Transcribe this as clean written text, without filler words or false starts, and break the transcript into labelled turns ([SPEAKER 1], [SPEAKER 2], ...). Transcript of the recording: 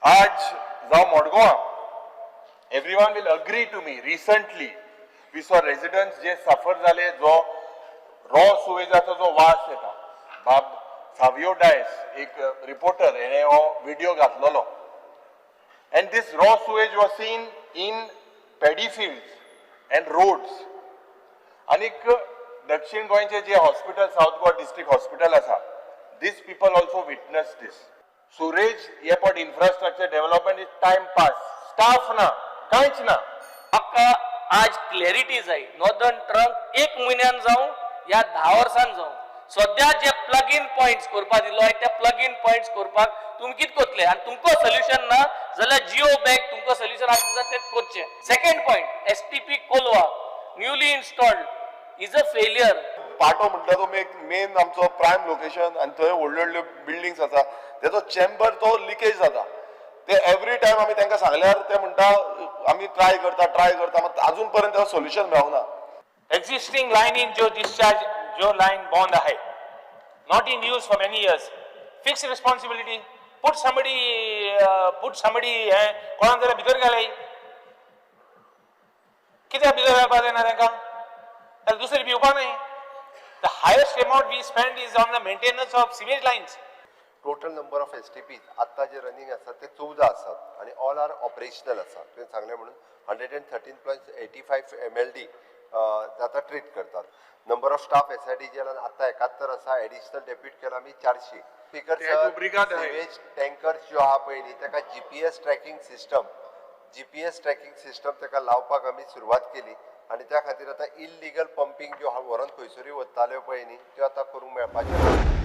[SPEAKER 1] आज जावं मडगांवां, everyone will agree to me, recently we saw residents जे सफर जाले, जो रॉ सुवेजाचो जो वास येता. बाब सावियो डायस, एक रिपोर्टर, हेणे हो व्हिडिओ घातलेलो and this raw sewage was seen in paddy fields and roads. आनीक दक्षिण गोंयचे जे hospital, south Goa district hospital आसा, this people also witness this sewerage. Airport infrastructure development is time pass. Staff ना, कांयच ना.
[SPEAKER 2] म्हाका आज क्लॅरिटी जाय, नॉर्दर्न ट्रंक एक म्हयन्यान जावं या 10 वर्सान जावं, सद्या जे प्लग इन पॉयंट्स करपाक दिलो आहे, ते प्लग इन पॉयंट्स करपाक तुमी कितें करतले? आनी तुमकां सोल्युशन ना जाल्यार जिओ बॅग तुमकां सोल्युशन आसा तें करचें. Second point, STP Colva newly installed is a failure.
[SPEAKER 3] पाटो म्हणटा तो एक मेन आमचो प्रायम लोकेशन आनी थंय व्हडल्यो व्हडल्यो बिल्डिंग्स आसा. तेजो चेंबर तो लिकेज जाता. ते एवरी टायम आमी तांकां सांगल्यार ते म्हणटा, आमी ट्राय करता, ट्राय करता. मात अजून पर्यंत तेजो सोल्युशन मेळना.
[SPEAKER 4] एग्जिस्टिंग लाइन इन जो डिस्चार्ज, जो लाइन बंद है, not in use for many years, fix responsibility, put somebody, put somebody. है कोणाक जाल्यार भितर घालाय. कित्याक भितर घालपाक जायना तांकां? जाल्यार दुसरी भिवपा न्ही. The highest amount we spend is on the maintenance of sewage lines.
[SPEAKER 5] Total number of STPs आत्ता जे रनिंग आसात ते 14 आसात आणि ऑल are operational आसा. तुवें सांगलें म्हणून 113.85 MLD आतां ट्रीट करतात. नंबर ऑफ स्टाफ एसआयडीजीएलान आत्ता 71 आसा. एडिशनल डेप्यूट केला आमी 400. स्पीकर
[SPEAKER 1] ते दुब्रिगाद आहे.
[SPEAKER 5] सिवेज टँकर्स ज्यो आहा पळय न्ही, ताका GPS tracking system ताका लावपाक आमी सुरवात केली आनी त्या खातीर आतां इल्लिगल पंपींग ज्यो व्हरोन खंयसरूय वताल्यो पळय न्ही, त्यो आतां करूंक मेळपाचें ना.